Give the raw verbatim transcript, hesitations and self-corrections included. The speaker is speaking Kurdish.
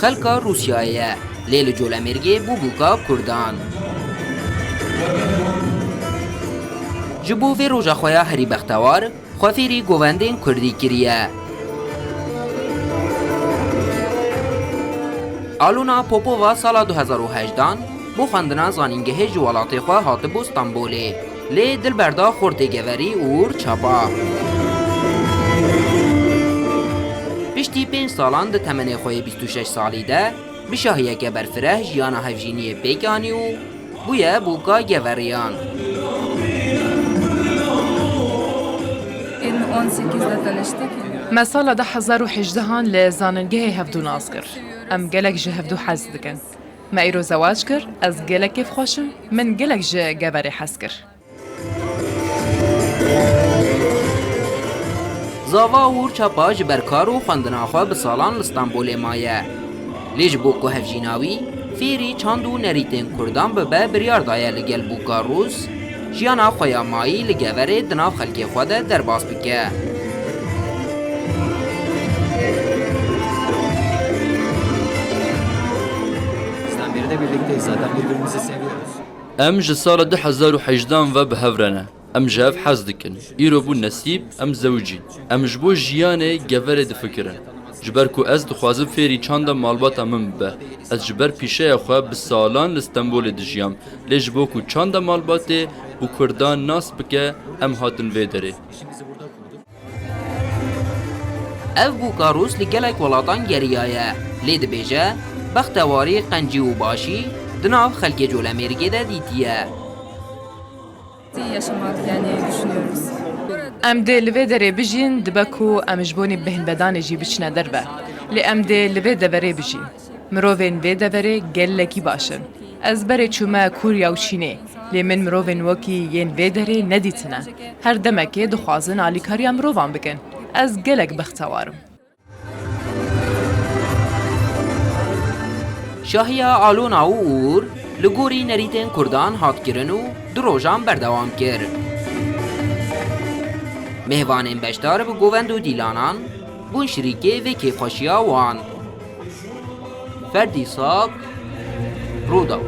Xelka Rûsyayê ye, lê li Colemêrgê bû bûka Kurdan. Ji bo vê roja xwe ya herî bextewar, xwe fêrî govendên Kurdî kiriye. Alona Popova sala du hezar û hejdan bo xwendina zanîngehê ji welatê xwe hatibû Stenbolê. Lê di li berda xortê Geverî Uğur Çapa. Piştî pênc salan di temenê xwe yê bîst û şeş salî de bi şahiyeke berfireh jiyana hevjîniyê pêk anî û bûye bûka Geveriyan. Elli on sekizde tanıştık. Me sala du hezar û hejdehan li zanîngehê hevdû nas kir. Em gelek ji hevdû hez dikin. Me îro zewac kir, ez gelek kêfxweş im, min gelek ji Geverê hez kir. Zava Uğur Çapa ji ber kar û xwendina xwe bi salan li Stenbolê maye. Lê ji bo ku hevjîna wî fêrî çand û nerîtên Kurdan bibe, biryar daye li gel bûka Rûs, jiyana xwe ya mayî li Geverê di nav xelkê xwe de derbas bike. Bizden beri de birlikteyiz. Zaten birbirimizi seviyoruz. Em ji sala du hezar û hejdehan ve bi hev re ne. Em ji hev hez dikin. Îro bû nesîb, em zewicîn. Em ji bo jiyanê Geverê difikirin. Ji ber ku ez dixwazim fêrî çanda malbata min bibe. Ez ji ber pîşeya xwe bi salan li Stenbolê dijiyam. Lê ji bo ku çanda malbatê û Kurdan nas bike, em hatin vê derê. Ev bûka Rûs li gelek welatan geriyaye, lê dibêje, bextewarî, qencî û başî di nav xelkê Colemêrgê de dîtiye. Yaşamak yani düşünüyoruz. Em dê li vê derê bijîn, dibe ku em ji bonî bêhnvedanê jî biçine derve. Lê em dê li vê deverê bijîn. Mirovên vê deverê gelekî baş in. Ez berê çûme Kûriya û Çînê, lê min mirovên wekî yên vê derê nedîtine. Her demekê dixwazin alîkariya mirovan bikin. Ez gelek bextewar im. Şahiya Alona û Uğur li gorî nerîtên Kurdan hat kirin û du rojan berdewam kir. Mêvanên beşdar bi govend û dîlanan bûn şirîkê vê kêfxweşiya wan. Ferdî Sak, Rûdaw.